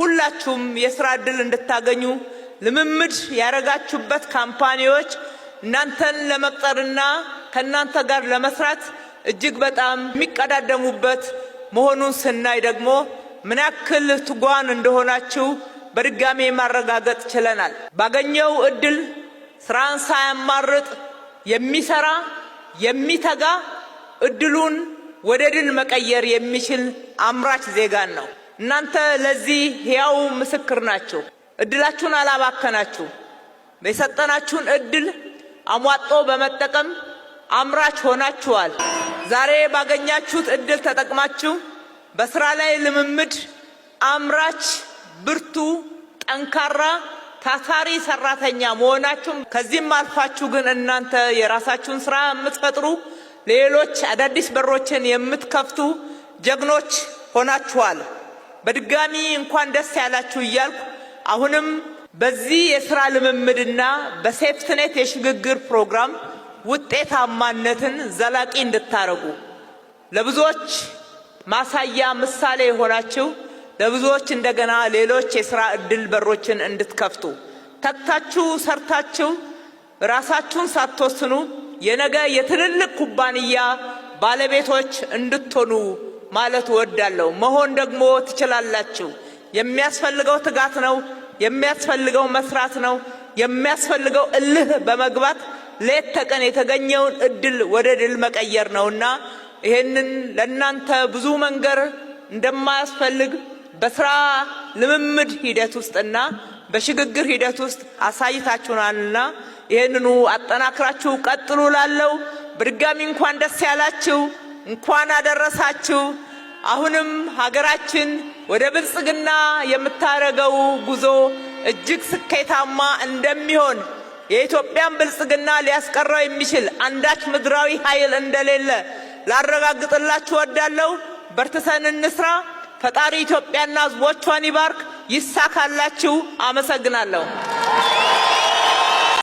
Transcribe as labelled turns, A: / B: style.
A: ሁላችሁም የስራ እድል እንድታገኙ ልምምድ ያደረጋችሁበት company ዎች እናንተን ለመቅጠርና ከእናንተ ጋር ለመስራት እጅግ በጣም የሚቀዳደሙበት መሆኑን ስናይ ደግሞ ምን ያክል ትጉሃን እንደሆናችሁ በድጋሜ ማረጋገጥ ችለናል። ባገኘው እድል ስራን ሳያማርጥ የሚሰራ፣ የሚተጋ፣ እድሉን ወደ ድል መቀየር የሚችል አምራች ዜጋን ነው። እናንተ ለዚህ ሕያው ምስክር ናችሁ። እድላችሁን አላባከናችሁ። የሰጠናችሁን እድል አሟጦ በመጠቀም አምራች ሆናችኋል። ዛሬ ባገኛችሁት እድል ተጠቅማችሁ በስራ ላይ ልምምድ አምራች፣ ብርቱ፣ ጠንካራ፣ ታታሪ ሰራተኛ መሆናችሁም ከዚህም አልፋችሁ ግን እናንተ የራሳችሁን ስራ የምትፈጥሩ፣ ሌሎች አዳዲስ በሮችን የምትከፍቱ ጀግኖች ሆናችኋል። በድጋሚ እንኳን ደስ ያላችሁ እያልኩ አሁንም በዚህ የስራ ልምምድና በ safety net የሽግግር ፕሮግራም ውጤታማነትን ዘላቂ እንድታረጉ፣ ለብዙዎች ማሳያ ምሳሌ የሆናችሁ፣ ለብዙዎች እንደገና ሌሎች የስራ እድል በሮችን እንድትከፍቱ፣ ተግታችሁ ሰርታችሁ ራሳችሁን ሳትወስኑ የነገ የትልልቅ ኩባንያ ባለቤቶች እንድትሆኑ ማለት እወዳለሁ። መሆን ደግሞ ትችላላችሁ። የሚያስፈልገው ትጋት ነው። የሚያስፈልገው መስራት ነው። የሚያስፈልገው እልህ በመግባት ሌት ተቀን የተገኘውን እድል ወደ ድል መቀየር ነውና ይሄንን ለእናንተ ብዙ መንገር እንደማያስፈልግ በስራ ልምምድ ሂደት ውስጥና በሽግግር ሂደት ውስጥ አሳይታችሁናልና ይህንኑ አጠናክራችሁ ቀጥሉ። ላለው በድጋሚ እንኳን ደስ ያላችሁ፣ እንኳን አደረሳችሁ። አሁንም ሀገራችን ወደ ብልጽግና የምታደርገው ጉዞ እጅግ ስኬታማ እንደሚሆን፣ የኢትዮጵያን ብልጽግና ሊያስቀረው የሚችል አንዳች ምድራዊ ኃይል እንደሌለ ላረጋግጥላችሁ እወዳለሁ። በርትተን እንስራ። ፈጣሪ ኢትዮጵያና ሕዝቦቿን ይባርክ። ይሳካላችሁ። አመሰግናለሁ።